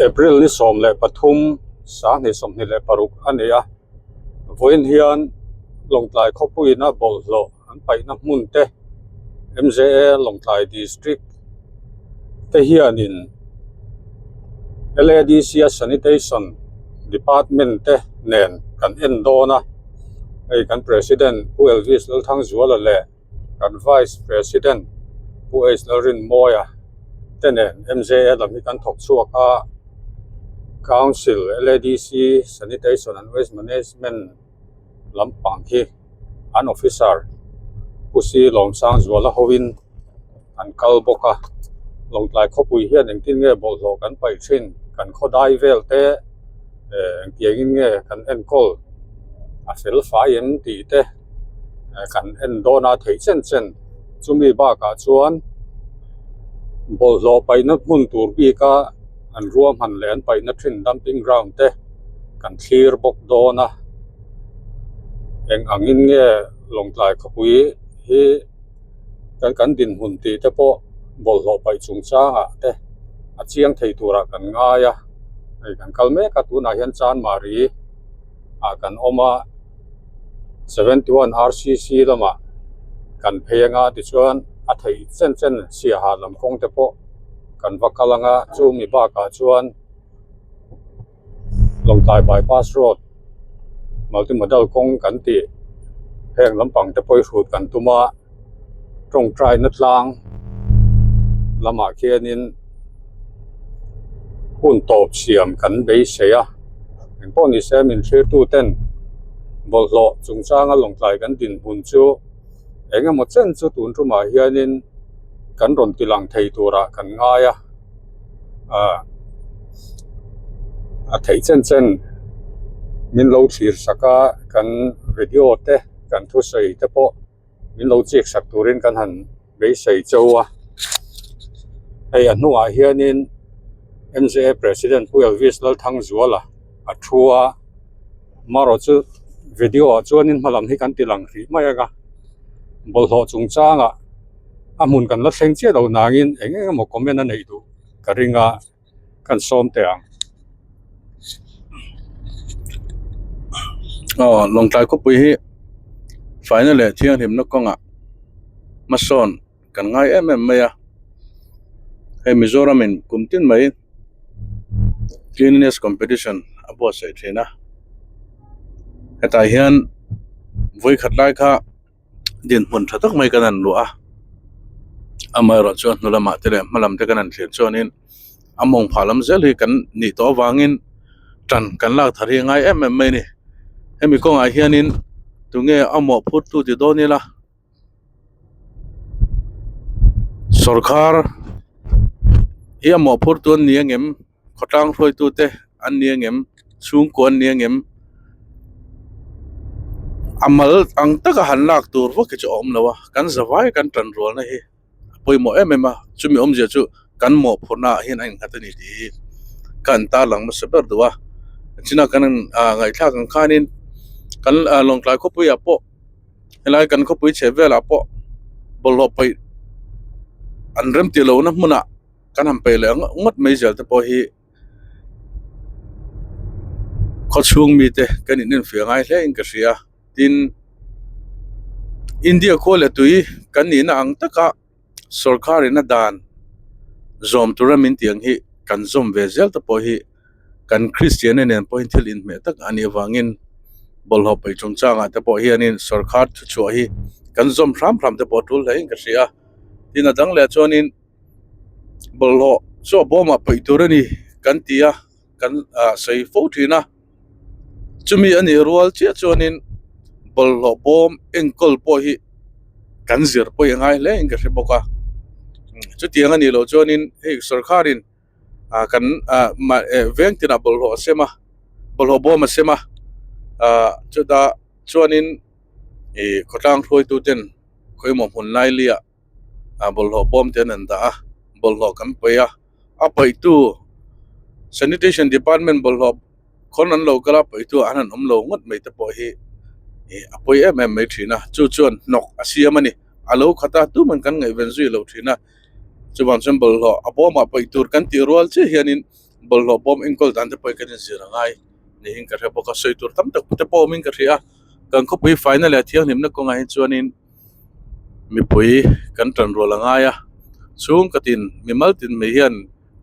April ni 13 2026 a ni a, vawiin hian Lawngtlai khawpuiin a bawlhhlawh an paihna hmun te M_J_A Lawngtlai District te hianin L_A_D_C a Sanitation Department te nen kan en dawn a, hei kan President Pu Elvis Lalthangzuala leh kan Vice President Pu H Lalrinmawia te nen M_J_A lam hi kan thawk chhuak a, Council L_A_D_C Sanitation and Waste Management lampang hi an officer Pu C Lawmsangzuala hoin an kal bawk a, Lawngtlai khawpui hian engtin nge bawlhhlawh kan paih thin kan khawdai vel te eh engtiangin nge kan enkawl a fel fai em tih te kan en dawn a theih chen chen chumi bakah chuan bawlhhlawh paihna hmun tur bika an ruahman leh an paihna thin dumping ground te kan thlir bawk dawn a eng angin nge Lawngtlai khawpui hi kan kan dinhmun tih te pawh bawlhhlawh paih chungchangah te a chiang thei turah kan ngai a hei kan kal mek a tunah hian Chanmari ah kan awm a 71 R_C_C lamah kan phei anga tichuan a theih chen chen siaha lam kawng te pawh kan va kal anga chumi bakah chuan. Lawngtlai bypass road multi modal kawng kan tih heng lampang te pawh hi hrut kan tum a tawngtai na tlang lamah khianin hun tawp siam kan beisei a engpawh ni se min thlir tu ten bawlhhlawh chungchanga lawngtlai kan dinhmun chu eng emaw chen chu tun tumah hianin kan rawn ti lang thei turah kan ngai a. ah a theih chen chen min lo thlir sak a kan video te kan thusawi te pawh min lo chik sak turin kan han beisei chauh a hei a hnungah hianin M_J_A president Pu Elvis Lalthangzuala a thu a marawh chu video ah chuanin hma lam hi kan ti lang hrih mai ang a bawlhhlawh chungchangah. a hmun kan la thleng chiah lo nangin eng eng emaw comment a neih duh ka ring a kan sawm teh ang. Aw Lawngtlai khawpui hi faina leh thianghlimna kawngah hmasawn kan ngai em em mai a hei Mizoram in kum tin mai cleanliness competition a buatsaih thin a hetah hian vawikhat lai kha. dinhmun tha tak mai kan han luah a amaherawh chuan hnu lamah te leh hma lam te kan han thlir chuanin a mawng phah lam zel hi kan nih tawh avangin tan kan lak thar hi a ngai em em mai a ni hemi kawngah hianin tunge a mawhphurh tu ti dawn ila sawrkhar hi a mawhphurh tu an ni angem. Khawtlang hruaitute an ni angem chhungkua an ni angem a mal ang taka han lak tur vak hi chu a awm lo a kan zavai kan tan rualna hi a pawimawh em em a chumi awmzia chu kan mawhphurhna ah hian a innghat a ni tih hi ka han tarlang hmasa ber duh a china kan ah ngaihthlak ang khanin kan ah lawngtlai khawpui ah pawh helai kan khawpui chheh velah pawh bawlhhlawh paih an rem tih lohna hmunah. Kan han peih leh ngawt mai zel te pawh hi khaw chhung mite kan in enfiah ngai hle in ka hria tin India khua leh tui kan nihna ang taka sawrkar in a dan zawm tura min tih ang hi kan zawm ve zel te pawh hi kan Kristian-a nen pawhin thil inhmeh tak a nih avangin bawlhhlawh paih chungchangah te pawh hianin sawrkar thuchhuah hi kan zawm hram hram te pawh a tul hle in ka hria tin a dang leh chuanin. Bawlhhlawh chu a bawmah paih tur a ni kan ti a kan ah sawi fo thin a chumi a nih rual chiah chuanin bawlhhlawh bawm enkawl pawh hi kan zir pawh hi a ngai hle in ka hre bawk a chutiang a nih loh chuanin hei sawrkharin ah kan ah mah eh veng tinah bawlhhlawh a sem a bawlhhlawh bawm a sem a ah chutah chuanin ih khawtlang hruaitu ten khawimaw hmun laili ah. ah bawlhhlawh bawm te an an dah a bawlhhlawh kan paih a a paihtu sanitation department bawlhhlawh khawn an lo kal a paihtu an han awm lo ngawt mai te pawh hi ih a pawi em em mai thin a chu chuan hnawk a siam a ni a lo khat a tuman kan ngaihven zui lo thin a chuvang chuan bawlhhlawh a bawmah paih tur kan tih rual chiah hianin. Bawlhhlawh bawm enkawl dan te pawh hi kan inzir a ngai niin ka hre bawk a, sawi tur tam tak te pawh awmin ka hria a, kan khawpui faina leh thianghlimna kawngah hi chuanin mipui kan tan rual a ngai a, chhungkatin mimal tin mai hian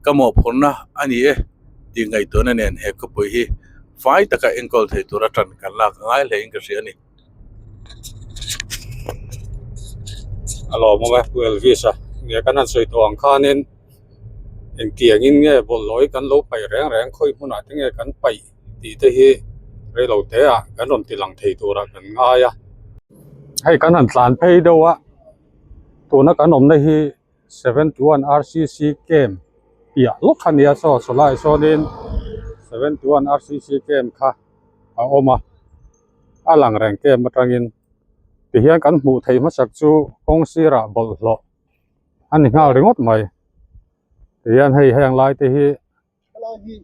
ka mawhphurhna a ni e tih ngaihtuahna nen he khawpui hi fai taka enkawl thei tura tan kan lak a ngai hlein ka hria a ni. A lawmawm e Pu Elvis a nge kan han sawi tawh ang khanin engtiangin nge bawlhhlawh hi kan lo paih reng reng khawi hmunah te nge kan paih tih te hi reilo te ah kan rawn ti lang thei turah kan ngai a. Hei kan han tlan phei deuh a tuna kan awmna hi 71 RCC camp piah lawk a nia saw sawlai sawnin 71 RCC camp kha a awm a a lang reng camp atangin tihian kan hmuh theih hmasak chu kawng sirah bawlhhlawh a ni nghal ringawt mai tihian hei heng lai te hi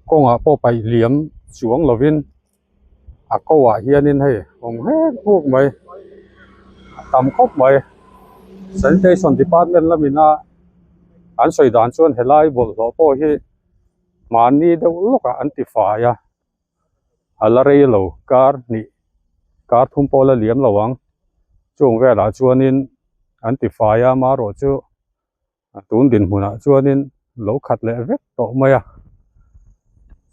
kawngah pawh paih liam chuang lovin a ko ah hianin hei awm mek buk mai a tam khawp mai sanitation department lamina an sawi dan chuan helai bawlhhlawh pawh hi mahni deuh lawkah an ti fai a a la rei lo kar hnih kar thum pawh la liam lo ang chung velah chuanin an ti fai a amaherawh chu a tun dinhmunah chuanin lo khat leh vek tawh mai a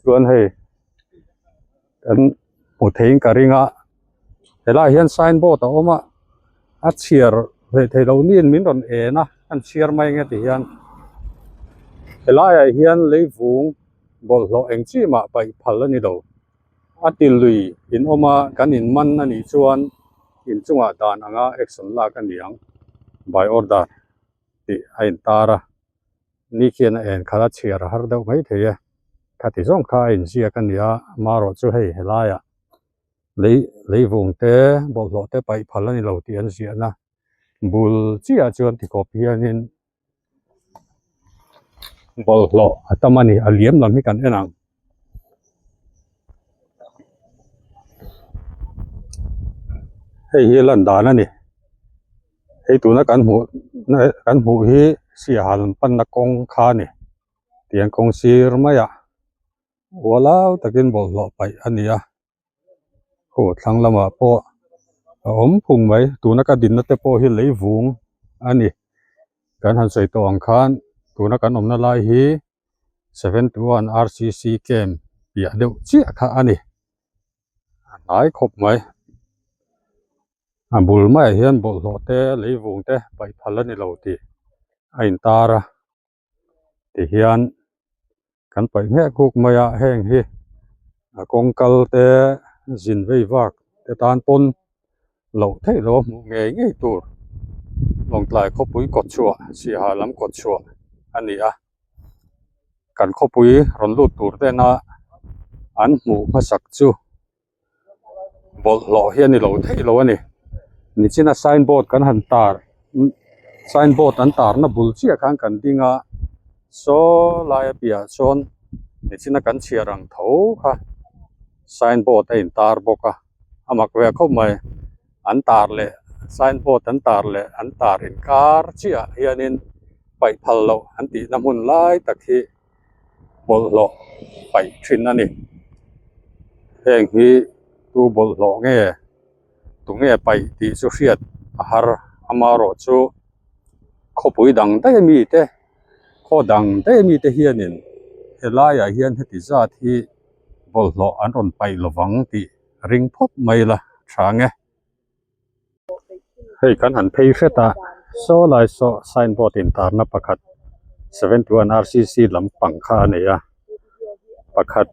chuan hei kan hmu theiin ka ring a helaiah hian sign board a awm a a chhiar hlei thei lo niin min rawn en a an chhiar mai ang e ti hian helaiah hian leivung bawlhhlawh eng chi mah paih phal a ni lo a ti lui in awm a kan in man a nih chuan inchungah dan anga action lak a ni ang by order. tih a intar a ni khian a en khalh a chhiar a har deuh mai thei e khati zawng kha a inziak a ni a amaherawh chu hei helaiah lei leivung te bawlhhlawh te paih phal a ni lo tih an ziahna bul chiah chuan tikhawp hianin bawlhhlawh a tam a ni a liam lam hi kan en ang. Hei hi lan dan a ni. Hei tuna kan hmuh kan hmuh hi siaha lam panna kawng kha a ni tiang kawng sir maiah ualau takin bawlhhlawh paih a ni a aw thlang lamah pawh a awm phung mai tuna ka dinna te pawh hi leivung a ni kan han sawi tawh ang khan tuna kan awmna lai hi 71 R_C_C camp piah deuh chiah kha a ni a hnai khawp mai. A bul maiah hian bawlhhlawh te leivung te paih phal a ni lo tih a intar a tihian kan paih nghek nghuk mai a heng hi a kawng kal te zin vei vak te tan pawn loh theih loh a hmuh ngei ngei tur Lawngtlai khawpui kawtchhuah Siaha lam kawtchhuah a ni a kan khawpui rawn lut tur tena an hmuh hmasak chu. Bawlhhlawh hi a ni lo theih lo a ni nichina sign board kan han tar sign board an tarna bul chiah khan kan ding a saw lai a piahah chuan nichina kan chhiar ang tho kha sign board a intar bawk a a mak ve khawp mai an tar leh sign board an tar leh an tar inkar chiah ah hianin paih phal loh an tihna hmun lai tak hi. Bawlhhlawh paih thin a ni heng hi tu bawlhhlawh nge tunge paih tih chu hriat a har amaherawh chu khawpui dang daih ami te khaw dang daih ami te hianin helaiah hian heti zat hi bawlhhlawh an rawn paih lovang tih ring phawt mai la tha ang e. Hei kan han phei hret a saw lai saw sign board intarna pakhat 71 R_C_C lampang kha a nei a pakhat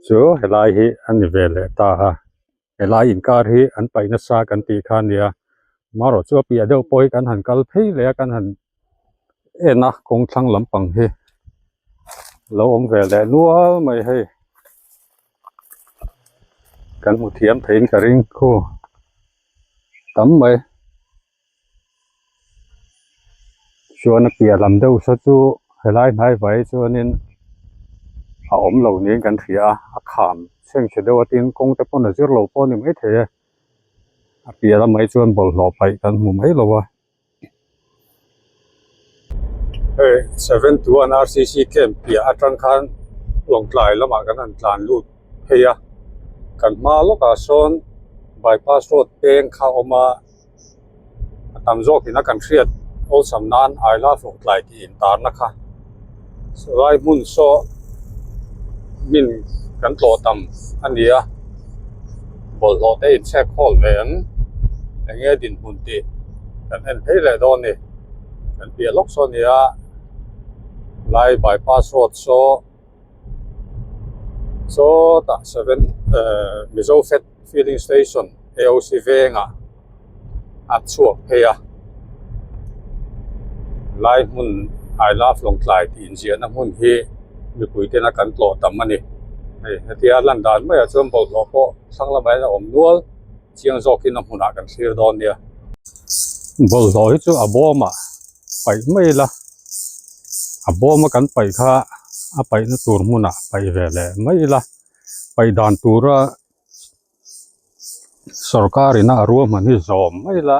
chu helai hi a ni ve leh ta a helai inkar hi an paih nasa kan tih kha a nia amaherawh chu a piah deuh pawh hi kan han kal phei leh a kan han en a kawng thlang lampang hi lo awm ve leh nual mai hei. Kan hmu thiam theiin ka ring khu tam mai chuan a piah lam deuh saw chu helai hnai vai chuanin a awm lo niin kan hria a a kham chhengchhe deuh a tin kawng te pawn a zir lo pawh a ni maithei e a piah lamah hi chuan bawlhhlawh paih kan hmu mai lo a. Hei 71 R_C_C camp piah atang khan. Lawngtlai lamah kan han tlan lut phei a kan hma lawkah sawn bypass road peng kha a awm a a tam zawkin a kan hriat awlsam nan I love Lawngtlai tih intarna kha saw lai hmun saw min kan tlawh tam a ni a bawlhhlawh te inchhek khawl ve ang eng nge dinhmun tih kan en phei leh dawn a ni kan piah lawk saw a ni a lai bypass road saw sawtah seven ehh mizo fat filling station A_O_C vengah a chhuak phei a lai hmun I love Lawngtlai tih inziahna hmun hi mipui tena kan tlawh tam a ni hei hetia lan dan maiah chuan bawlhhlawh pawh thlang lamah hian a awm nual chiang zawkin a hmunah kan thlir dawn nia bawlhhlawh hi chu a bawmah paih mai ila a bawma kan paih kha a paihna tur hmunah paih ve leh mai ila paih dan tura sorkar ina a ruahman hi zawm mai ila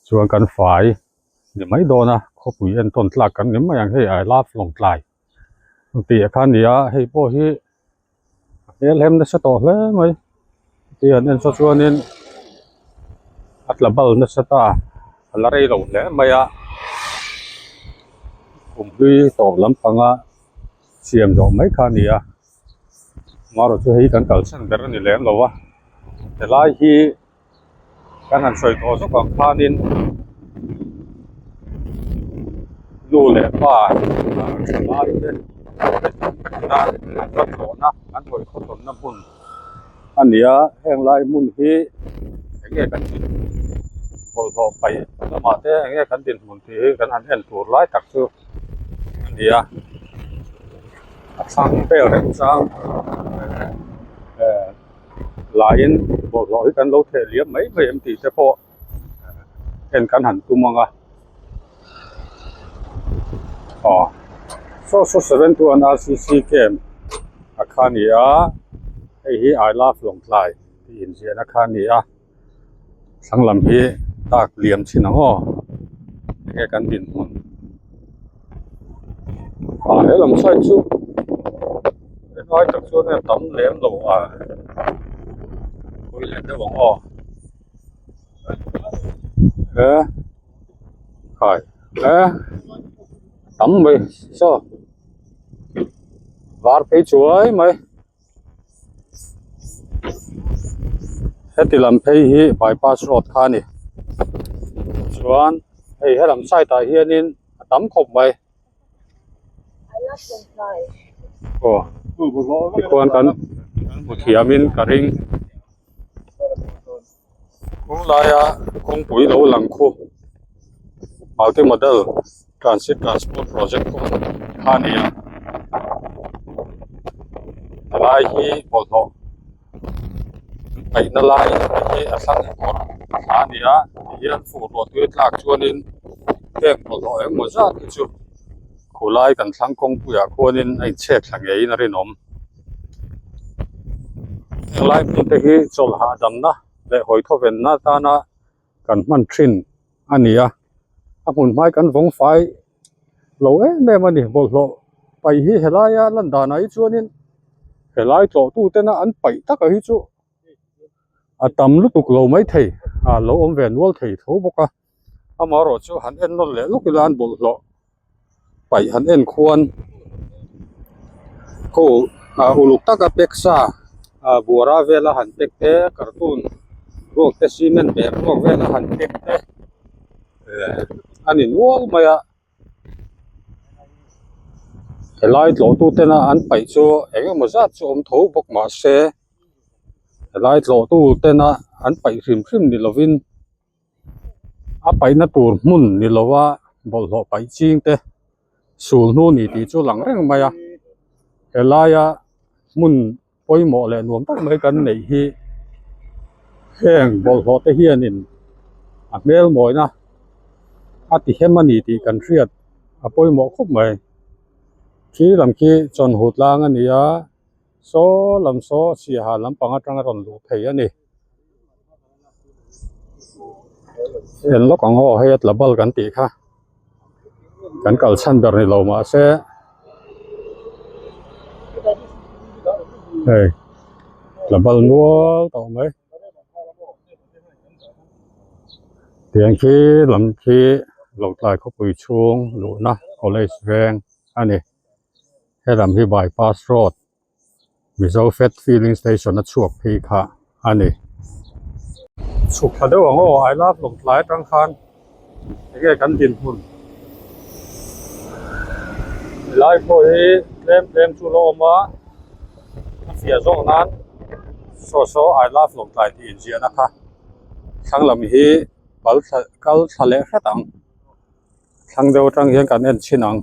chuan kan fai ni mai dawn a khawpui entawn tlak kan ni mai ang hei I love Lawngtlai tih a kha a ni a hei pawh hi a hmel hem nasa tawh hle mai tih an en saw chuanin a tla bal nasa ta a la rei lo hle mai a kum hlui tawp lampanga siam zawh mai kha a ni a amaherawh chu hei kan kalsan ber a ni lem lo a helai hi kan han sawi tawh zawk ang khanin nu leh pa thalai te an va tlawhna an hawi khawtawnna hmun a ni a heng lai hmun hi eng nge kan tih bawlhhlawh paih lamah te eng nge kan dinhmun tih hi kan han en tur lai tak chu a ni a a thlang vel remchang eh. Laiin bawlhhlawh hi kan lo theh liam mai mai em tih te pawh en kan han tum ang a aw saw saw 71 rcc camp a kha a ni a hei hi I love Lawngtlai tih inziahna kha a ni a thlang lam hi tak liam chin ang aw enge kan dinhmun ah he lam side chu helai tak chuan a tam lem lo a pui leh deuh ang aw he khai he tam mai saw var phei chuai mai. Heti lam phei hi bypass road kha a ni chuan hei helam side ah hianin a tam khawp mai aw tikhuan kan hmu thiamin ka ring kawng laia kawngpui lo lang khu multi model transit transport project kawng kha a ni a helai hi bawlhhlawh paihna lai hi a thlang kawr a thla a ni a tihian fur ruah tui a tlak chuanin heng bawlhhlawh engemaw zat hi chu khulai kan thlang kawngpuiah khuanin a inchhek thla ngeiin a rinawm. Helai hmun te hi chawlh hahdamna leh hawi thawvenna atana kan hman thin a ni a a hmun hmai kan vawng fai lo em em a ni bawlhhlawh paih hi helaia lan danah hi chuanin helai tlawh tu tena an paih taka hi chu a tam lutuk lo maithei a lo awm ve nual thei tho bawk a. Amaherawh chu han en nawn leh lawk ila an bawlhhlawh paih han en khuan khaw ah uluk taka pack sa ah buara vela han pack te cartoon ruak te cement bag ruak vela han pack te eh a ni nual mai a helai tlawh tu tena an paih chu eng emaw zat chu awm tho bawk mahse helai tlawh tu tena an paih hrim hrim ni lovin. A paihna tur hmun ni lova bawlhhlawh paih ching te sul hnu ni tih chu lang reng mai a helaia hmun pawimawh leh nuam tak mai kan neih hi heng bawlhhlawh te hianin a hmel mawina a ti hem a ni tih kan hriat a pawimawh khawp mai khi lam khi chawnhu tlang a ni a saw lam saw siaha lampang atanga rawn luh thei a ni. En lawk ang aw hei a tla bal kan tih kha kan kal chhan ber ni lo mahse. Hei la bal nual tawh mai. Tiang khi lam khi Lawngtlai khawpui chhung luhna college veng a ni. Helam hi bypass road Mizo Fat filling station a chhuak phei kha a ni. Chhuk thla deuh ang aw, I love Lawngtlai atang khan enge kan dinhmun helai pawh hi tlem tlem chu la awm a, a fiah zawk nan saw saw I love Lawngtlai tih inziahna kha thlang lam hi kal thla kal thla leh hret ang thlang deuh atang hian kan en chhin ang.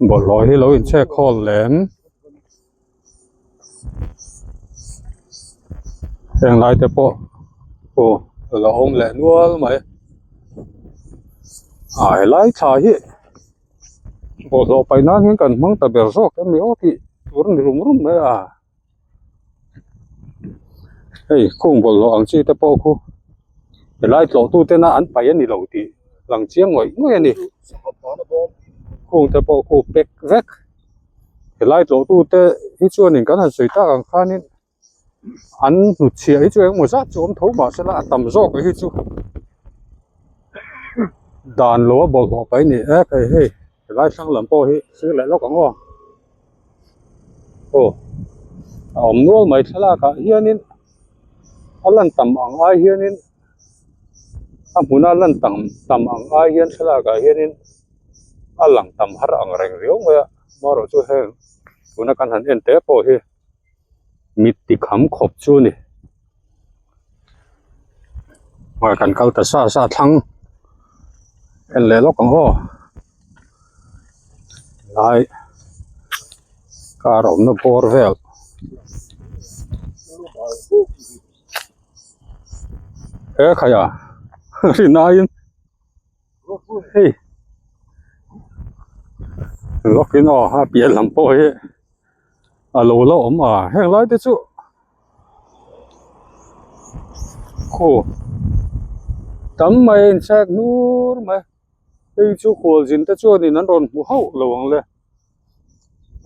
Bawlhhlawh hi lo inchhek khawl lem heng lai te pawh aw a lo awm leh nual mai ah helai thla hi bawlhhlawh paih nan hian kan hmang ta ber zawk em ni aw tih tur a ni rum rum mai a hei khung bawlhhlawh ang chi te pawh khu helai tlawh tu tena an paih a ni lo tih lang chiang ngawih ngawih a ni khung te pawh khu pack vek helai tlawh tu te hi chuanin kan han sawi tak ang khanin an hnutchhiah hi chu engemaw zat chu awm tho mahsela a tam zawk hi chu dan lo a bawlhhlawh paih a ni e hei hei helai hrang lam pawh hi thlir leh lawk ang aw. Aw a awm nual mai thlalak ah hianin a lan tam ang ai hianin a hmuna lan tam tam ang ai hian thlalak ah hianin a lang tam har ang reng riau mai a amaherawhchu heng tuna kan han en te pawh hi mit ti kham khawp chu a ni kan kal ta sa sa thlang en leh lawk ang aw. Lai car awmna bawr vel he khai a rin aiin hei lawkin aw a piah lam pawh hi a lo la awm a heng lai te chu khaw tam mai a inchhek hnur mai. Hei chu khualzin te chuanin an rawn hmu hauh lo ang le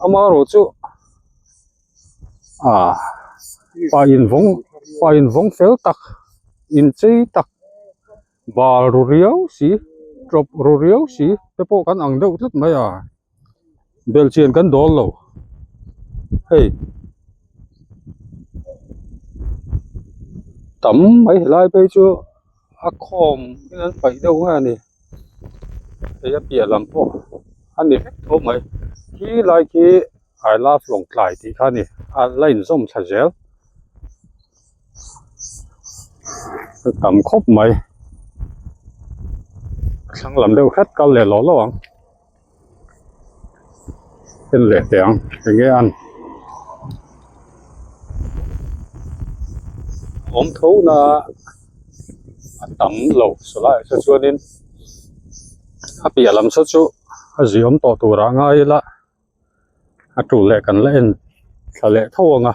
amaherawh chu ah pa invawng pa invawng fel tak inchei tak bal ru riau si tawp ru riau si te pawh kan ang deuh tlat mai a belhchian kan dawl lo hei tam mai helai phei chu. A khawm in an paih deuh nge a ni hei a piah lam pawh a ni vek tho mai khi lai khi I love Lawngtlai tih kha a ni a la inzawm thla zel a tam khawp mai a thlang lam deuh hret kal leh lawh lawh ang en leh teh ang enge an awm tho na a tam lo sawlai ah chuanin a piah lam saw chu a ziawm tawh tur ah ngai ila a tul leh kan la en thla leh tho ang a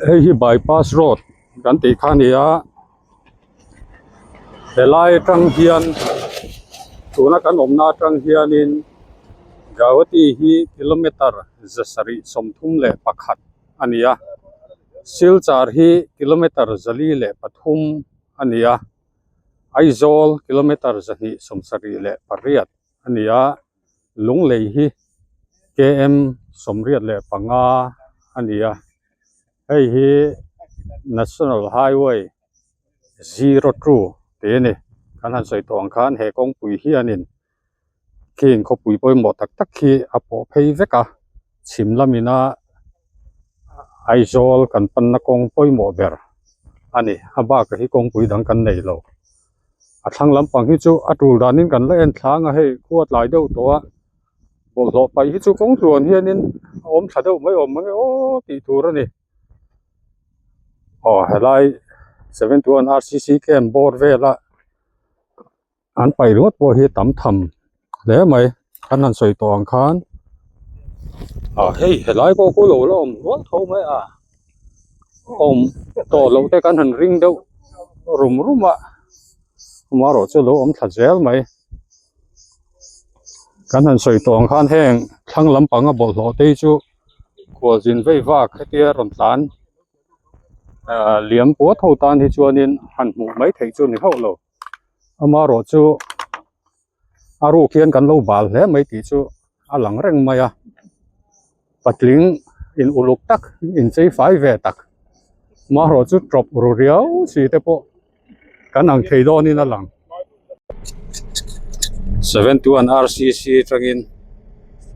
hei hi bypass road kan tih kha a ni a helai atang hian tuna kan awmna atang hianin Guwahati hi kilometer 731 a ni a Silchar hi kilometer 403 a ni a Aizawl kilometer 278 a ni a. Lunglei hi km 85 a ni a hei hi national highway 02 tih a ni kan han sawi tawh ang khan he kawngpui hianin khing khawpui pawimawh tak tak hi a pawh phei vek a chhim lamina Aizawl kan panna kawng pawimawh ber a ni a bakah hi kawngpui dang kan nei lo. A thlang lampang hi chu a tul danin kan la en thlang a hei khua tlai deuh tawh a bawlhhlawh paih hi chu kawng tluan hianin a awm thla deuh mai awm mang e aw tih tur a ni aw helai 71 rcc camp bawr vela an paih ringawt pawh hi tam tham hle mai kan han sawi tawh ang khan ah hei helai pawh khu lo la awm nual tho mai a awm tawh loh te kan han ring deuh rum rum a amaherawh chu lo awm thla zel mai kan han sawi tawh ang khan heng thlang lampanga bawlhhlawh te hi chu. Khualzin vei vak hetia rawn tlan ah liam puat ho tan hi chuanin han hmuh mai theih chu ni hauh lo amaherawh chu a ruk hian kan lo bal hle mai tih chu a lang reng mai a patling in uluk tak inchei fai ve tak amaherawh chu tawp ru riau si te pawh. Kan ang thei dawnin a lang. 71 RCC atangin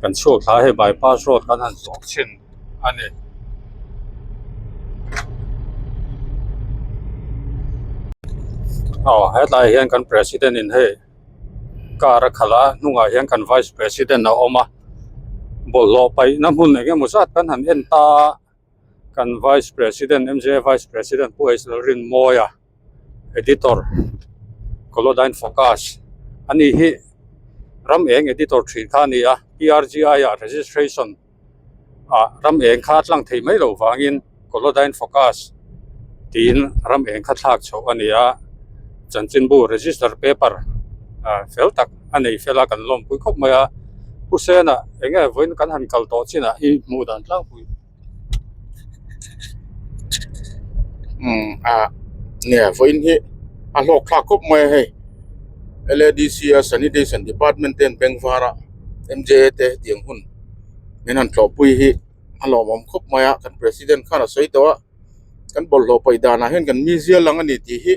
kan chhuak thla a hei bypass road kan han zawh chhin a ni. Aw hetlai hian kan president in hei car a khalh a hnungah hian kan vice president a awm a bawlhhlawh paihna hmun eng emaw zat kan han en ta a. Kan Vice President, MJA Vice President Pu H Lalrinmawia, Editor, Colodine Focus a ni hi ram eng editor thin kha a ni a, PRGI ah registration ah ram eng kha a tlang thei mai loh vangin Colodine Focus tiin ram eng kha thlak chhoh a ni a, chanchinbu register paper ah fel tak a nei fel a kan lawmpui khawp mai a, Pu Sena eng nge vawiin kan han kal tawh chinah i hmuh dan tlangpui. Umm ah nge vawiin hi a hlawk thlak khawp mai a hei L A D C a sanitation department te an beng var a M J A te hetiang hun min han tlawhpui hi a lawmawm khawp mai a kan president khan a sawi tawh a kan bawlhhlawh paih danah hian kan mizia lang a ni tih hi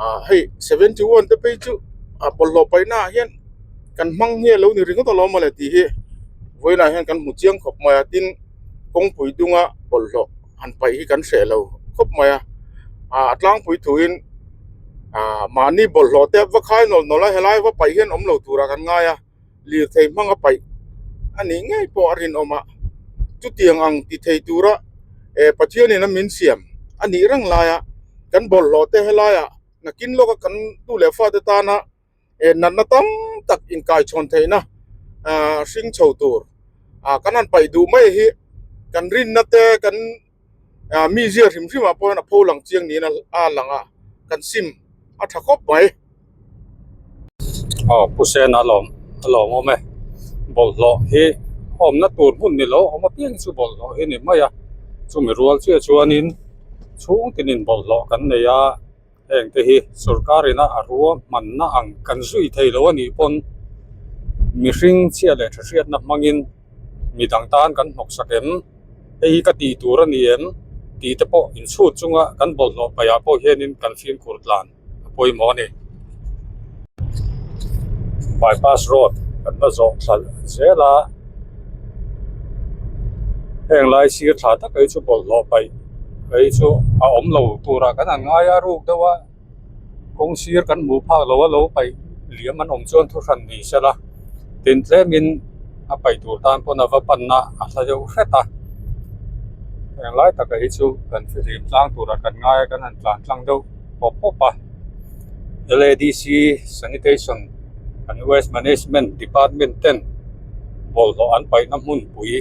ah hei 71 te phei chu ah bawlhhlawh paihna ah hian kan hmang nge lo ni ringawt alawm mawle tih hi vawiinah hian kan hmu chiang khawp mai a tin kawngpui dunga bawlhhlawh han paih hi kan hreh lo khawp mai a ah a tlangpui thuin ah mahni bawlhhlawh te va khai nawl nawl a helai va paih hian awm lo turah kan ngai a. lirthei hmanga paih a nih ngei pawh a rinawm a chutiang ang ti thei tura eh Pathianin a min siam a nih reng laia kan bawlhhlawh te helaiah nakin lawka kan tu leh fate tana eh natna tam tak inkaichhawn theihna ah hring chho tur ah kan han paih duh mai hi kan rinna te kan ah mi zia hrim hrim ah pawh hian a pho lang chiang niin a lang a kan sim a tha khawp mai. Aw Pu Sena a lawm a lawm awm e bawlhhlawh hi awmna tur hmun ni lo awm apiang chu bawlhhlawh hi ni mai a chumi rual chiah chuanin chhung tinin bawlhhlawh kan nei a heng te hi sorkar ina a ruahmanna ang kan zui thei lo a nih pawn mihring chhia leh tha hriatna hmangin midang tan kan hnawksak em. Hei hi ka tih tur a ni em tih te pawh inchhut chunga kan bawlhhlawh paihah pawh hianin kan fimkhur tlan a pawimawh a ni. Bypass road kan la zawh thla zel a, heng lai sir thla tak hi chu bawlhhlawh paih phei chu a awm lo turah kan han ngai a ruk deuh a. Kawng sir kan hmuh phak lo a lo paih liam an awm chuan thu hran ni se la tin tlemin a paih tur tan pawn a va panna a hla deuh hret a englai taka hi chu kan fihlim tlang turah kan ngai a kan han tlan tlang deuh pawp pawp a L A D C sanitation and waste management department ten bawlhhlawh an paihna hmunpui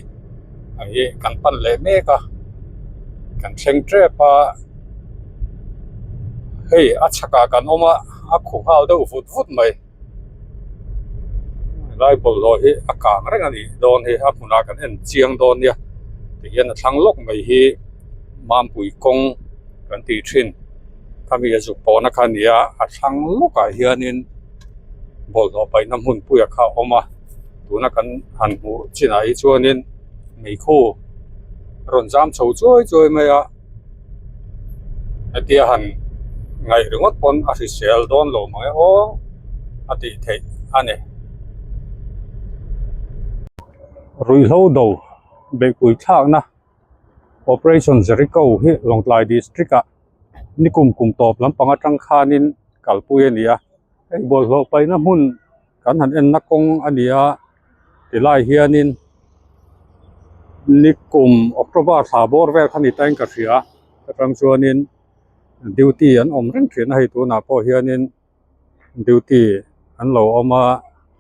ang hi kan pan leh mek a kan thleng tep a. Hei a chhakah kan awm a a khuh nghal deuh vut vut mai helai bawlhhlawh hi a kang reng a nih dawn hi a hmunah kan en chiang dawn nia tihian a thlang lawk mai hi mampui kawng kan tih thin khami a zuk pawhna kha a ni a a thlang lawkah hianin bawlhhlawh paihna hmunpuia kha a awm a tuna kan han hmuh chinah hi chuanin meikhu a rawn zam chho chuai chuai mai a. Hetia han ngaih ringawt pawn a hrisel dawn lo mang e aw a tih theih a ni. Ruihhlo do beihpui thlakna Operation Jericho hi Lawngtlai District ah nikum kum tawp lampang atang khanin kalpui a ni a, hei bawlhhlawh paihna hmun kan han enna kawng a ni a tilai hianin nikum October thla bawr vel kha ni tain ka hria atang chuanin duty an awm reng thin a hei tunah pawh hianin duty an lo awm a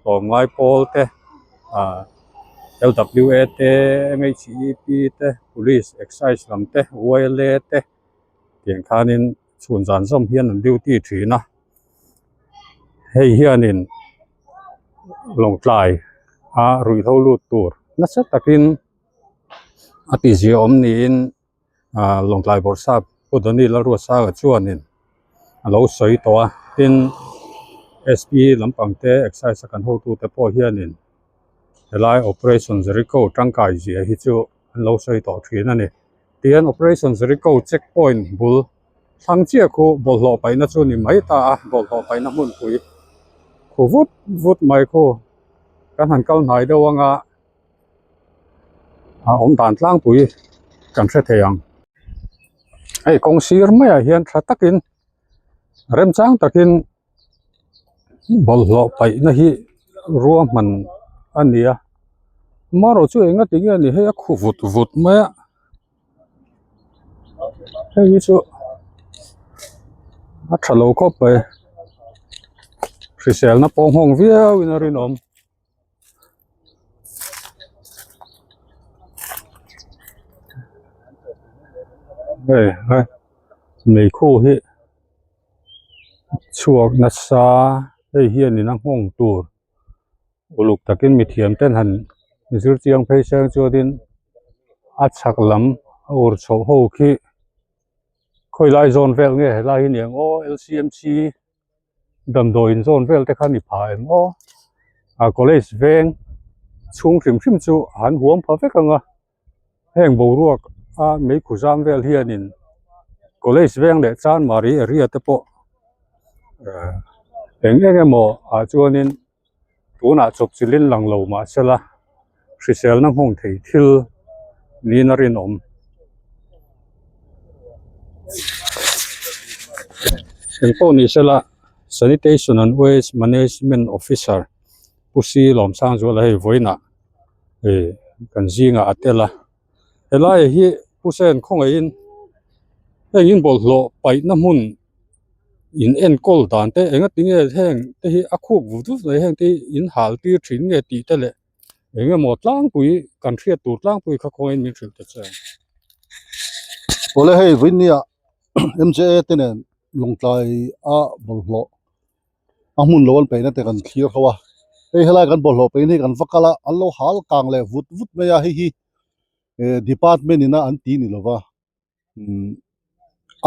tlawmngai pawl te ah L W A te M H E P te police excise lam te Y L A te tiang khanin chhun zan zawm hian an duty thin a. Hei hianin Lawngtlai a ruihhlo lut tur nasa takin. A ti zia awm niin ah Lawngtlai Bawrhsap Pu Donny Lalruatsanga chuanin a lo sawi tawh a tin sp lampang te excise a kan hotute pawh hianin helai operation Jericho tangkai zia hi chu an lo sawi tawh thin a ni tihian operation Jericho check point bul thlang chiah khu bawlhhlawh paihna chu ni mai ta a bawlhhlawh paihna hmunpui khu vut vut mai khu kan han kal hnai deuh anga. A awm dan tlangpui kan hre thei ang hei kawng sir maiah hian tha takin remchang takin bawlhhlawh paihna hi ruahman a ni a amaherawh chu enga tinge ni hei a khu vut vut mai a hei hi chu a tha lo khawp mai hriselna pawh nghawng viauin a rinawm. Hei he meikhu hi chhuak nasa hei hianin a nghawng tur uluk takin mithiam ten han zir chiang phei seng chuanin a chhak lam a ur chhoh ho khi khawilai zawn vel nge helai hi niang aw L C M C. Damdawi in zawn vel te kha ni pha em aw a college veng chhung hrim hrim chu an huam pha vek ang a heng boruak a meikhu zam vel hianin college veng leh chanmari area te pawh ehh eng eng emaw ah chuanin tunah chawp chilhin lang lo mahsela hriselna nghawng thei thil niin a rinawm. Engpawh ni sela Sanitation and Waste Management Officer Pu Si Lawmsangzuala hei vawiinah ih kan zingah a tel a helai hi Pu Sen khawngaihin heng in bawlhhlawh paihna hmun in enkawl dan te enga tinge heng te hi a khuk vut vut mai heng te hi in hal tir thin nge tih te leh eng emaw tlangpui kan hriat tur tlangpui kha khawngain min hrilh ta che. Awle hei vawinia M J A te nen Lawngtlai a bawlhhlawh a hmun lo an peihna te kan thlir ho a hei helai kan bawlhhlawh peihna hi kan va kal a an lo hal kang leh vut vut mai a hei hi eh department ina an ti ni lova.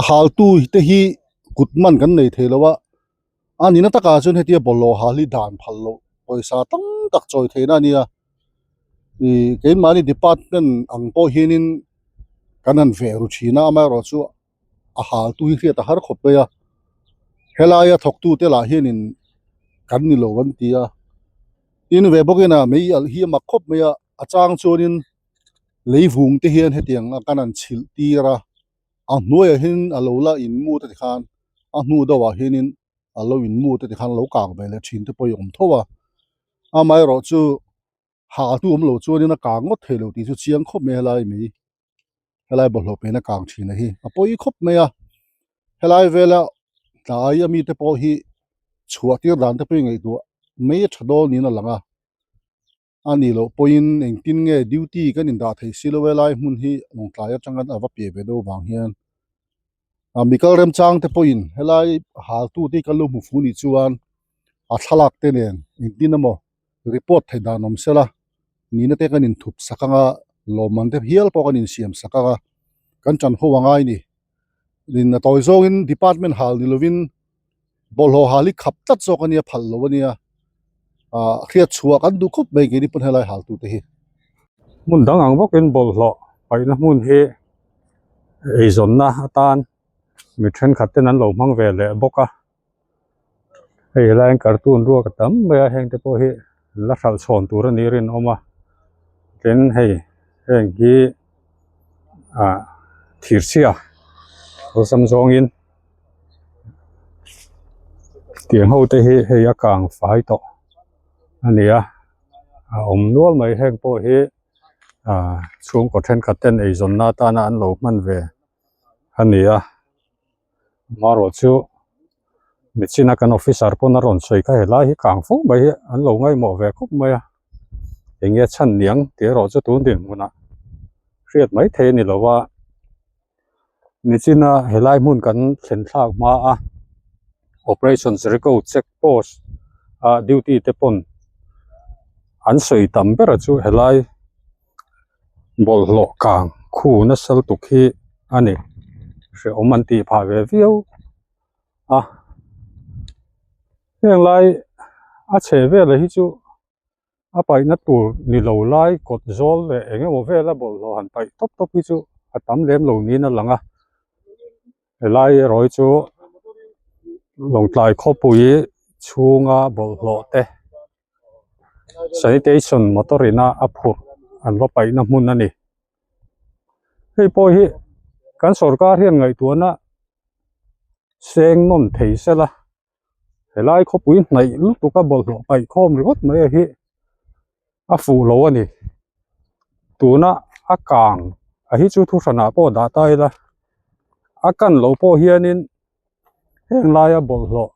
A haltu te hi kut man kan nei thei lo a a nihna takah chuan hetia bawlhhlawh hal hi dan phal loh pawisa tam tak chawi theihna a nia ih keimahni department ang pawh hianin kan han veh ru thin a amaherawhchu a haltu hi hriat a har khawp mai a helaia thawktu te lah hianin kan ni lo an ti a tin ve bawkin a mei alh hi a mak khawp mai a a chang chuanin. Lei vung te hian hetiang a kan han chhilh tir a a hnuaiah hian a lo la in mut a ti khan a hnu deuh ah hianin a lo in mut a ti khan a lo kang ve leh thin te pawh hi a awm tho a amaherawh chu hah tu awm lo chuanin a kang ngawt thei lo tih chu chiang khawp mai helai mai helai bawlhhlawh pena kang thin a hi a pawi khawp mai a helai vela tlai ami te pawh hi chhuah tir dan te pawh hi ngaihtuah mai a tha dawn niin a lang a. A nih loh pawhin engtin nge duty kan indah theih si lo e lai hmun hi Lawngtlai atanga a va piah ve deuh vang hian a mikal remchang te pawhin helai haltu te hi kan lo hmu fu nih chuan a thlalak te nen engtin emaw report theih dan awm sela nihna te kan inthup sak anga lawmman te hial pawh kan insiam sak anga kan tan ho angai ni in a tawi zawngin department hal ni lovin. Bawlhhlawh hal hi khap tlat zawk a nia phal lo a nia ah hriat chhuah kan duh khawp mai keini pawn helai hal tute hi. Hmun dang ang bawkin bawlhhlawh paihna hmun hi eizawnna atan mi thenkhat ten an lo hmang ve leh bawk a hei helaiin cartoon ruak a tam mai a heng te pawh hi la hralh chhawn tur a nih rinawm a tin hei heng hi ah thirchhia awlsam zawngin. Tiang ho te hi hei a kang fai tawh a ni a a awm nual mai heng pawh hi ah chhungkaw thenkhat ten eizawnna atana an lo hman ve a ni a amaherawh chu michina kan officer pawn a rawn sawi kha helai hi kang fo mai hi an lo ngaihmawh ve khawp mai a eng nge chhan niang tih erawh chu tun dinhmunah hriat mai thei a ni lo a. Nichina helai hmun kan thlen thlak hma a operation Jericho check post a duty te pawn an sawi tam ber a chu helai Bawlhhlawh kang khu nasa lutuk hi a ni. Hrehawm an tih phah ve viau a. Heng lai a chhe vel hi chu a paihna tur ni lo lai kawt zawl leh eng emaw vela bawlhhlawh han paih tawp tawp hi chu a tam lem lo niin a lang a. Helai erawh hi chu Lawngtlai khawpui chhunga bawlhhlawh te sanitation motor ina a phurh an va paihna hmun a ni. Hei pawh hi kan sorkar hian ngaihtuahna seng nawn thei sela helai khawpui hnaih lutuk a bawlhhlawh paih khawm ringawt mai a hi a fuh lo a ni. Tuna a kang a hi chu thu hranah pawh dah ta ila a kan loh pawh hianin heng laia bawlhhlawh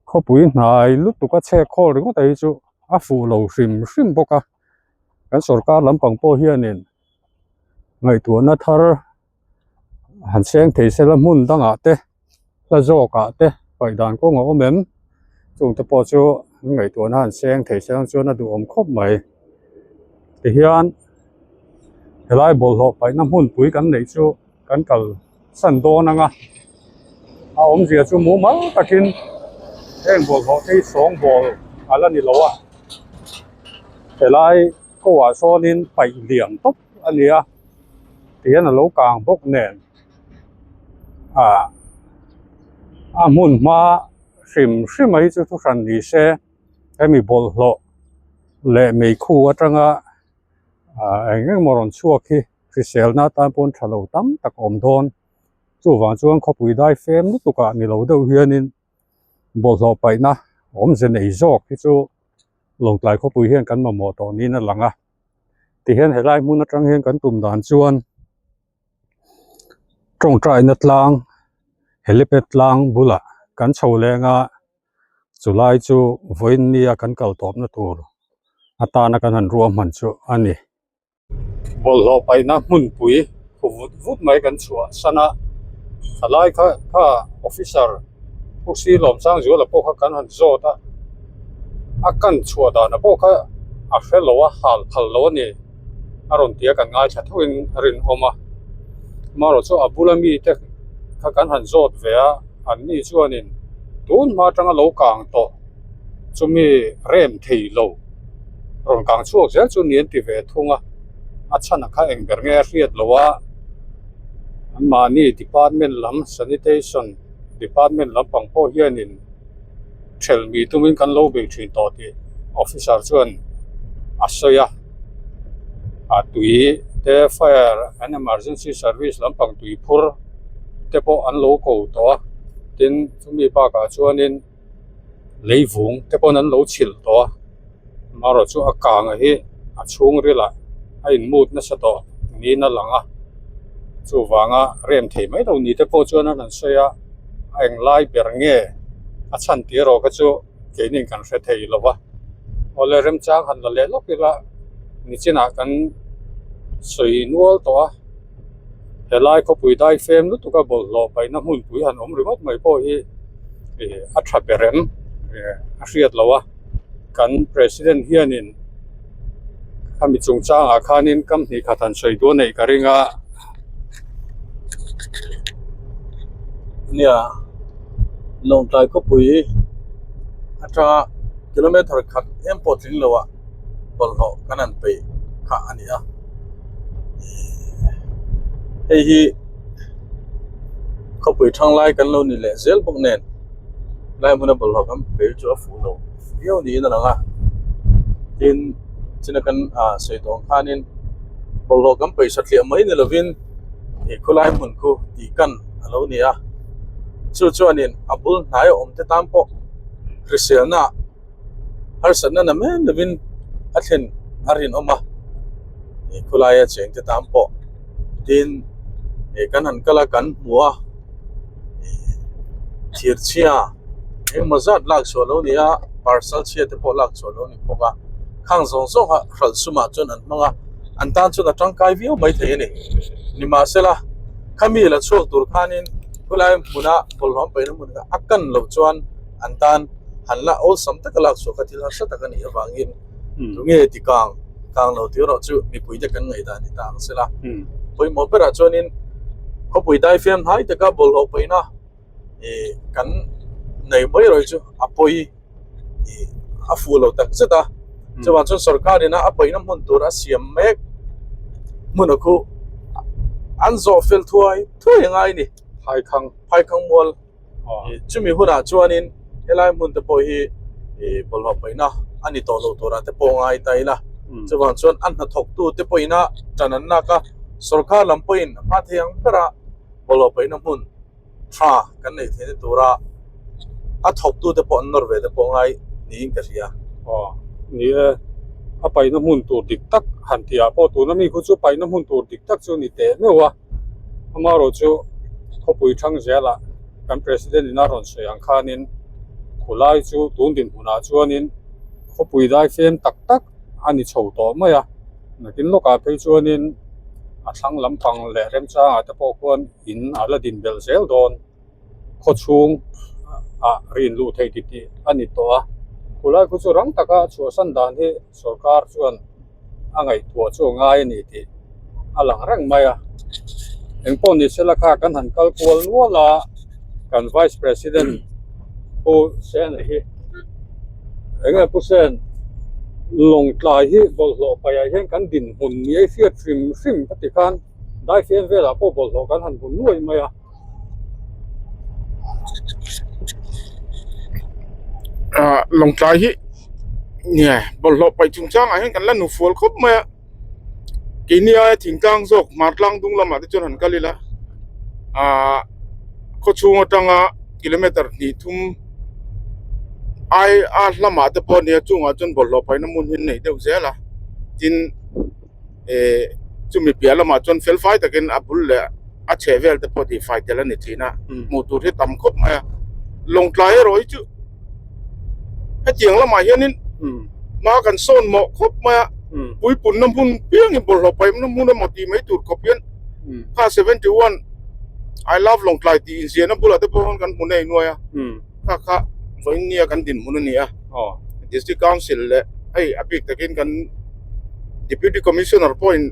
khawpui hnai lutuk a chhek khawl ringawt a hi chu a fuh lo hrim hrim bawk a kan sorkar lampang pawh hianin ngaihtuahna thar han seng thei sela hmun dangah te hla zawkah te paih dan kawng a awm em chung te pawh chu an ngaihtuahna han seng thei sela chuan a duhawm khawp mai tihian helai bawlhhlawh paihna hmunpui kan neih chu kan kal san dawn ang a a awmzia chu mumal takin heng bawlhhlawh te hi sawngbawl a la ni lo a helai kawah sawnin paih liam tawp a ni a tihian a lo kang bawk nen ah a hmun hma hrim hrim a hi chu thu hran ni se hemi bawlhhlawh leh meikhu atanga ah eng eng emaw rawn chhuak hi hriselna atan pawn tha lo tam tak a awm dawn chuvang chuan khawpui dai fem lutuk ah ni lo deuh hianin bawlhhlawh paihna awmze nei zawk hi chu Lawngtlai khawpui hian kan mamawh tawh niin a lang a tihian helai hmun atang hian kan tum dan chuan tawngtaina tlang helipad tlang bulah kan chho leng a chulai chu vawiin nia kan kal tawpna tur atana kan han ruahman chu a ni. Bawlhhlawh paihna hmunpui khu vut vut mai kan chhuah san a thalai kha kha officer Pu Silawmsangzuala pawh kha kan han zawt a a kan chhuah danah pawh kha a hre lo a hal phal lo a ni a rawn ti a kan ngaithla theuhin a rinawm a amaherawh chu a bula mite kha kan han zawt ve a anni chuanin tun hma atanga lo kang tawh. Chumi rem thei lo rawn kang chhuak zel chu ni an ti ve thung a, a chhan a kha eng ber nge a hriat loh a, anmahni department lam sanitation department lampang pawh hianin thelh mi tumin kan lo bei thin tawh tih officer chuan a sawi a, a tui te fire and emergency service lampang tui phur te pawh an lo ko tawh a, tin chumi bakah chuanin. Leivung te pawn an lo chhilh tawh a amaherawh chu a kang hi a chhungrilah a inmut nasa tawh niin a lang a chuvanga rem thei mai lo ni te pawh chuan an han sawi a a englai ber nge a chhan tih erawh kha chu keinin kan hre thei lo va awle remchang han la leh lawk ila nichinah kan sawi nual tawh a. Helai khawpui dai fem lutuk a bawlhhlawh paihna hmunpui han awm ringawt mai pawh hi ih a tha ber em ih a hriat loh a kan president hianin khami chungchangah khanin kam hnih khat han sawi duh a neih ka ring a. Nia Lawngtlai khawpui atanga kilometer khat em pawh tling lo ah. bawlhhlawh kan han peih kha a ni a hei hi khawpui thang lai kan lo ni leh zel bawk nen lai hmuna bawlhhlawh kan peih chu a fuh lo viau niin a lang a tin china kan ah sawi tawh ang khanin bawlhhlawh kan peih satliah mai ni lovin ih khawlai hmun khu tih kan a lo ni a chu chuanin a bul hnai a awm te tan pawh hriselna. harsatna na mai lovin a thlen a rinawm a ih khawlaia cheng te tan pawh tin ih kan han kal a kan hmu a ih thir chhia engemaw zat lak chhuah lo ni a parcel chhia te pawh lak chhuah lo ni bawk a khang zawng zawng a hralh sumah chuan an hmang a an tan chuan a tangkai viau mai thei a ni nimahsela khami la chhuak tur khanin khawlai hmuna bawlhhlawh an paihna hmun kha a kan loh chuan an tan han la awlsam taka lak chhuah kha thil harsa tak a nih avangin tunge tikang. Kang lo tih erawh chu mipuite kan ngaihdan ni ta ang sela. Pawimawh berah chuanin khawpui daifiam hnai taka bawlhhlawh paihna ih kan nei mai erawh hi chu a pawi ih a fuh lo tak zet a. Chuvang chuan sorkar ina a paihna hmun tur a siam mek hmun a khu an zawh fel thuai thuai a ngai a ni. Phaikhang Phaikhang mual. Chumi hunah chuanin helai hmun te pawh hi ih bawlhhlawh paihna a ni tawh lo turah te pawh ngai ta ila chuvang chuan a hnathawktu te pawhin a tan an lak a sorkar lam pawhin hma thei ang bera bawlhhlawh paihna hmun tha kan neih theihna tura a thawktu te pawh an nawr ve te pawh ngai niin ka hria. Aw ni e, a paihna hmun tur dik tak han tih ah pawh tuna mi khu chu paihna hmun tur dik tak chu a ni teh meuh a. Amaherawhchu khawpui thang zelah kan President in a rawn sawi ang khanin khulai chu tun dinhmunah chuanin khawpui daifem tak tak a ni chho tawh mai a, nakin lawkah phei chuanin a thlang lampang leh remchangah te pawh khuan in a la din belh zel dawn. Khaw chhung ah rin luh theih tih tih a ni tawh a, khulai khu chu rang taka chhuahsan dan hi sorkar chuan a ngaihtuah chu a ngai a ni tih a lang reng mai a. Engpawh ni sela kha kan han kal kual nual a, kan vice president Pu Sena hi enge Pu Sen Lawngtlai hi bawlhhlawh paihah hian kan dinhmun ni a hriat hrim hrim ka ti khan daifian velah pawh bawlhhlawh kan han hmu nuai mai a. Ah Lawngtlai hi nge bawlhhlawh paih chungchangah hian kan la nufual khawp mai a keini aia thingtlang zawk hmartlang dung lamah te chuan han kal ila ah khaw chhung atanga kilometer hnih thum ai a hlamah te pawh a nia chungah chuan bawlhhlawh paihna hmun hi an nei deuh zel a tin. eh chumi piah lamah chuan fel fai takin a bul leh a chheh vel te pawh tihfai tel a ni thin a hmuh tur hi tam khawp mai a lawngtlai erawh hi chu hetiang lamah hianin hma kan sawn mawh khawp mai a puipunna hmun piangin bawlhhlawh paihna hmun emaw tih mai tur khawp hian kha 71 I love lawngtlai tih inziahna bulah te pawh kan hmu nei nuai a kha kha vawiin nia kan dinhmun a ni a district council leh hei a bik takin kan deputy commissioner pawhin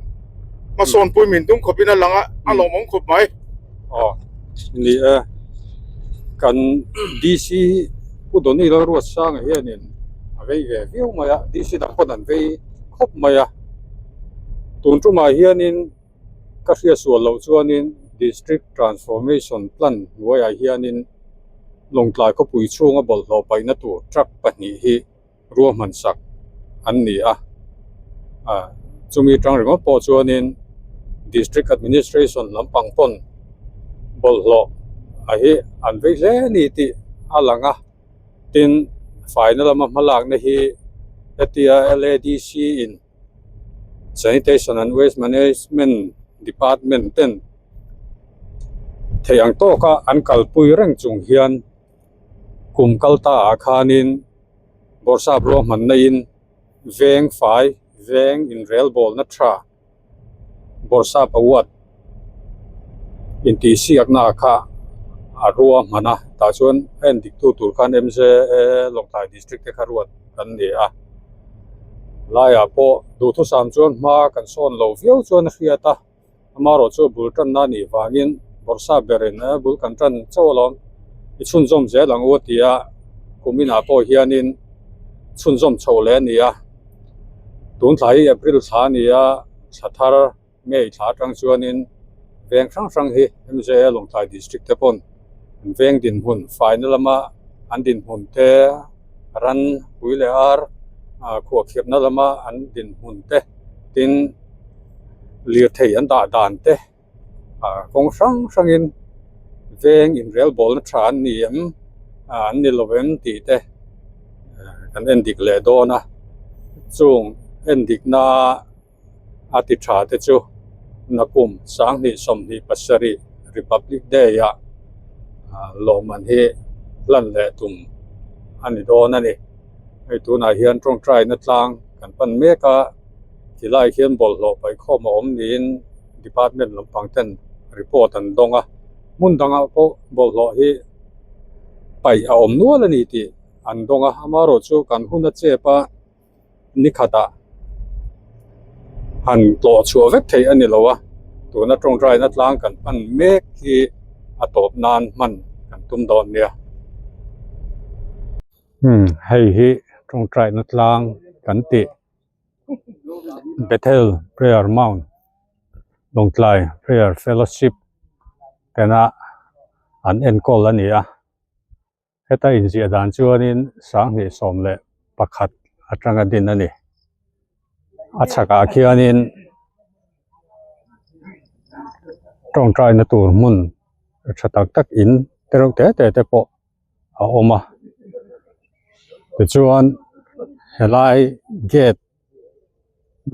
hmasawn pui min tum khawpin a lang a a lawmawm khawp mai. Aw ni e kan DC Pu Donny Lalruatsanga hianin a vei ve viau mai a DC dang pawn an vei khawp mai a tun tumah hianin Ka hriat sual loh chuanin District Transformation Plan hnuaiah hianin Lawngtlai khawpui chhunga bawlhhlawh paihna tur truck pahnih hi ruahman sak an ni a. Chumi tang ringawt pawh chuanin District Administration lampang pawn bawlhhlawh a hi an vei hle a ni tih a lang a. Tin, faina lama hmalakna hi hetia LADC in Sanitation and Waste Management Department ten theih ang tawka an kalpui reng chung hian kum kal ta ah khanin bawrhsap ruahmanna in veng fai veng inrelbawlna tha bawrhsap award intihsiakna kha a ruahman a tah chuan a endik tu tur khan M_J_A Lawngtlai District te kha ruat kan ni a laiah pawh duhthusam chuan hma kan sawn lo viau chuan a hriat a amaherawh chu bul tanna a nih vangin bawrhsap berin a bul kan tan chauh alawm i chhunzawm zel ang u a ti a kum inah pawh hianin chhunzawm chho leh a ni a tun thla hi April thla a ni a thla thar May thla atang chuanin veng hrang hrang hi M_J_A Lawngtlai District te pawn an veng dinhmun faina lama an dinhmun te ran pui leh ar ah khuahkhirhna lama an dinhmun te tin lirthei an dah dan te ah kawng hrang hrangin veng inrelbawlna tha an ni em ah an ni lo em tih te kan en dik leh dawn a chung en dikna. a ti tha te chu nakum sanghnih 27 Republic Day ah lawmman hi hlan leh tum a ni dawn a ni. Hei tunah hian tawngtaina tlang kan pan mek a tilai hian bawlhhlawh paihkhawm a awm niin department lampang ten report an dawng a hmun dangah pawh bawlhhlawh hi paih a awm nual a ni tih an dawng a amaherawhchu kan hun a chep a. Ni khatah. Han tlawh chhuah vek theih a ni lo a, tuna tawngtaina tlang kan hman mek hi a tawp nan hman kan tum dawn nia. Hmm hei hi tawngtaina tlang kan tih Bethel Prayer Mount Lawngtlai Prayer Fellowship tena an enkawl a ni a. Heta inziah dan chuanin 2011 atanga din a ni. A chhakah khianin tawngtaina tur hmun tha tak tak in te reuh te te te pawh a awm a. Tichuan helai gate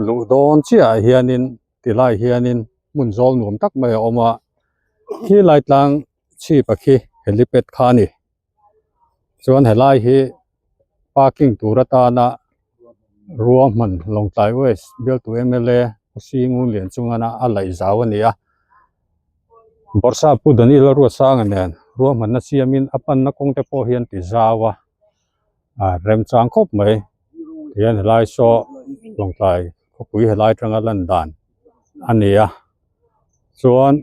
luh dawn chiah ah hianin tilai hianin hmun zawl nuam tak mai a awm a. Khilai tlang chhip a khi helipad kha a ni chuan helai hi parking tur atana ruahman Lawngtlai West bialtu M L A Singun lian chungana a laih zau a ni a Bawrhsap Pu Daniel a Ruatsanga nen ruahmanna siamin a panna kawng te pawh hi an ti zau a ah remchang khawp mai tihian helai saw Lawngtlai khawpui helai atanga lan dan a ni a chuan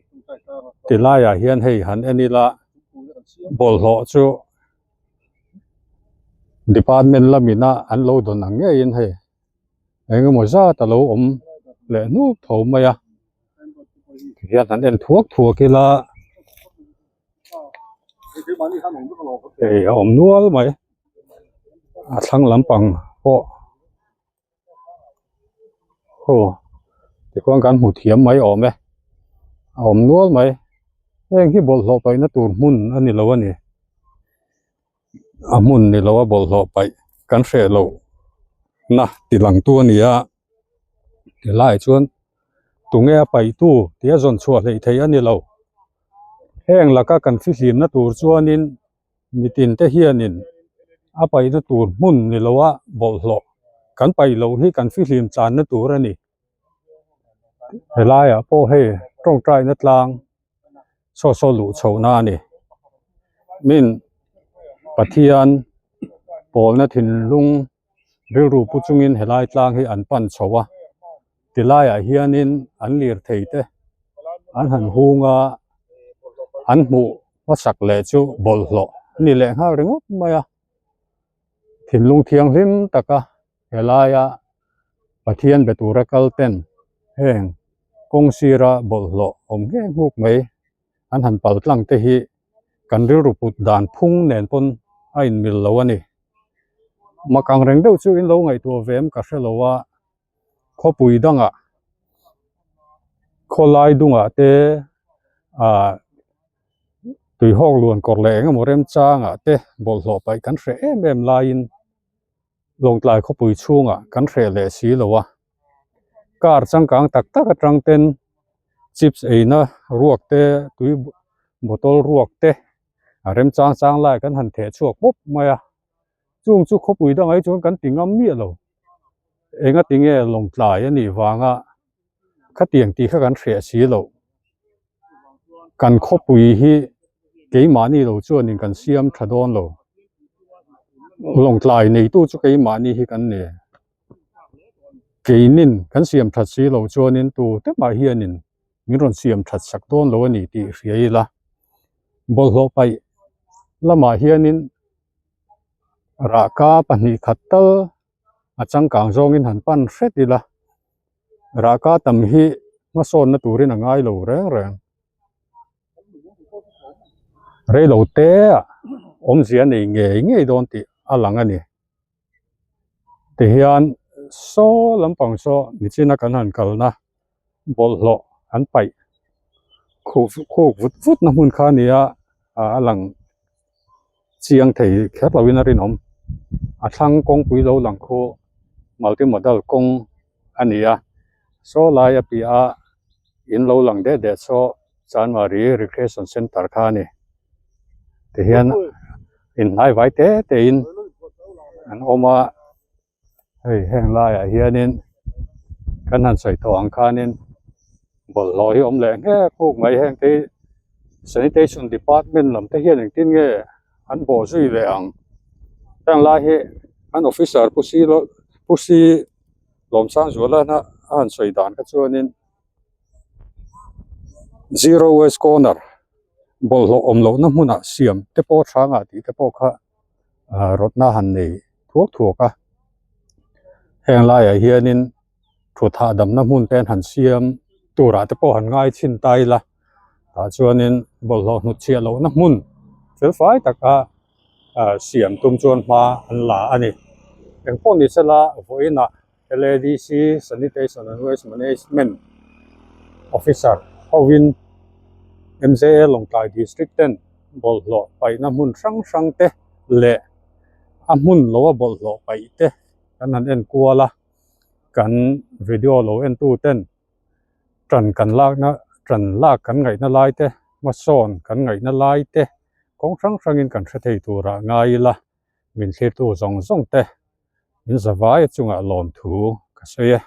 ti laiah hian hei han en ila bawlhhlawh chu department lamina an lo dawn ang ngeiin hei eng emaw zat a lo awm leh hnup tho mai a tihian han en thuak thuak ila hei a awm nual mai a thlang lampang pawh. Aw tikhuan kan hmu thiam mai awm e a awm nual mai heng hi bawlhhlawh paihna tur hmun a ni lo a ni a hmun ni lo a bawlhhlawh paih kan hreh loh na ti lang tu a ni a tilaiah chuan tunge a paih tu tia zawn chhuah hleih theih a ni lo heng laka kan fihlimna tur chuanin. Mitin te hianin a paihna tur hmun ni loa bawlhhlawh kan paih loh hi kan fihlim channa tur a ni. Helaiah pawh hei tawngtaina tlang saw saw luh chhohna a ni. Min Pathian pawlna thinlung rilru pu chungin helai tlang hi an pan chho a, tilaiah hianin an lirthei te an han hung a, an hmuh hmasak leh chu bawlhhlawh a ni leh nghal ringawt mai a, thinlung thianghlim taka helaia Pathian be tura kal ten heng kawng sira bawlhhlawh awm nghek nghuk mai an han pal tlang te hi kan rilru put dan phung nen pawn a inmil lo a ni. Mak ang reng deuh chu in lo ngaihtuah ve em ka hre lo a, khawpui dangah khawlai dungah te ah tuihawk luan kawr leh eng emaw remchangah te bawlhhlawh paih kan hreh em em laiin Lawngtlai khawpui chhungah kan hreh leh si lo a, car changkang tak tak atang ten chips eina ruak te tui bottle ruak te a remchang chang lai kan han theh chhuak pawp mai a chung chu khawpui dangah hi chuan kan ti ngam miah lo enga tinge lawngtlai a nih vanga khatiang tih kha kan hreh si loh kan khawpui hi keimahni lo chuanin kan siam tha dawn lo lawngtlai neitu chu keimahni hi kan ni keinin kan siam that si loh chuanin tu te mah hianin min rawn siam that sak dawn lo a ni tih hria ila bawlhhlawh paih lamah hianin rahka 2 khat tal a changkang zawngin han pan hret ila rahka tam hi hmasawnna turin a ngai lo reng reng reilo te ah awmzia nei ngei ngei dawn tih a lang a ni tihian saw lampang saw nichina kan han kalna bawlhhlawh an paih khuh khuk vut vut na hmun kha a ni a ah a lang chiang thei kher lo in a rinawm a thlang kawngpui lo lang khu multi modal kawng a ni a saw lai a piah a in lo lang deh deh saw chanmari recreation centre kha a ni tihian inhnai vai te te in an awm a. Hei heng laiah hianin kan han sawi tawh ang khanin bawlhhlawh hi a awm leh nghek nghuk mai heng te hi sanitation department lam te hian engtin nge an bawh zui leh ang heng lai hi an officer pu si pu si Lawmsangzuala a. a han sawi dan kha chuanin zero waste corner bawlhhlawh awm lohna hmunah siam te pawh a hrangah tih te pawh kha ah rawtna han nei thuak thuak a heng laiah hianin thut hahdamna hmun te an han siam turah te pawh han ngai chhin ta ila tah chuanin bawlhhlawh hnut chhiah lohna hmun fel fai taka ah siam tum chuan hma an la a ni engpawh ni sela vawiinah L_A_D_C Sanitation and Waste Management Officer hovin M_J_A Lawngtlai District ten bawlhhlawh paihna hmun hrang hrang te leh a hmun lo a bawlhhlawh paih te kan han en kual a kan video lo en tu ten tan kan lakna tan lak kan ngaihna lai te hmasawn kan ngaihna lai te kawng hrang hrangin kan hre thei turah ngai ila min thlirtu zawng zawng te min zavai a chungah lawmthu ka sawi e.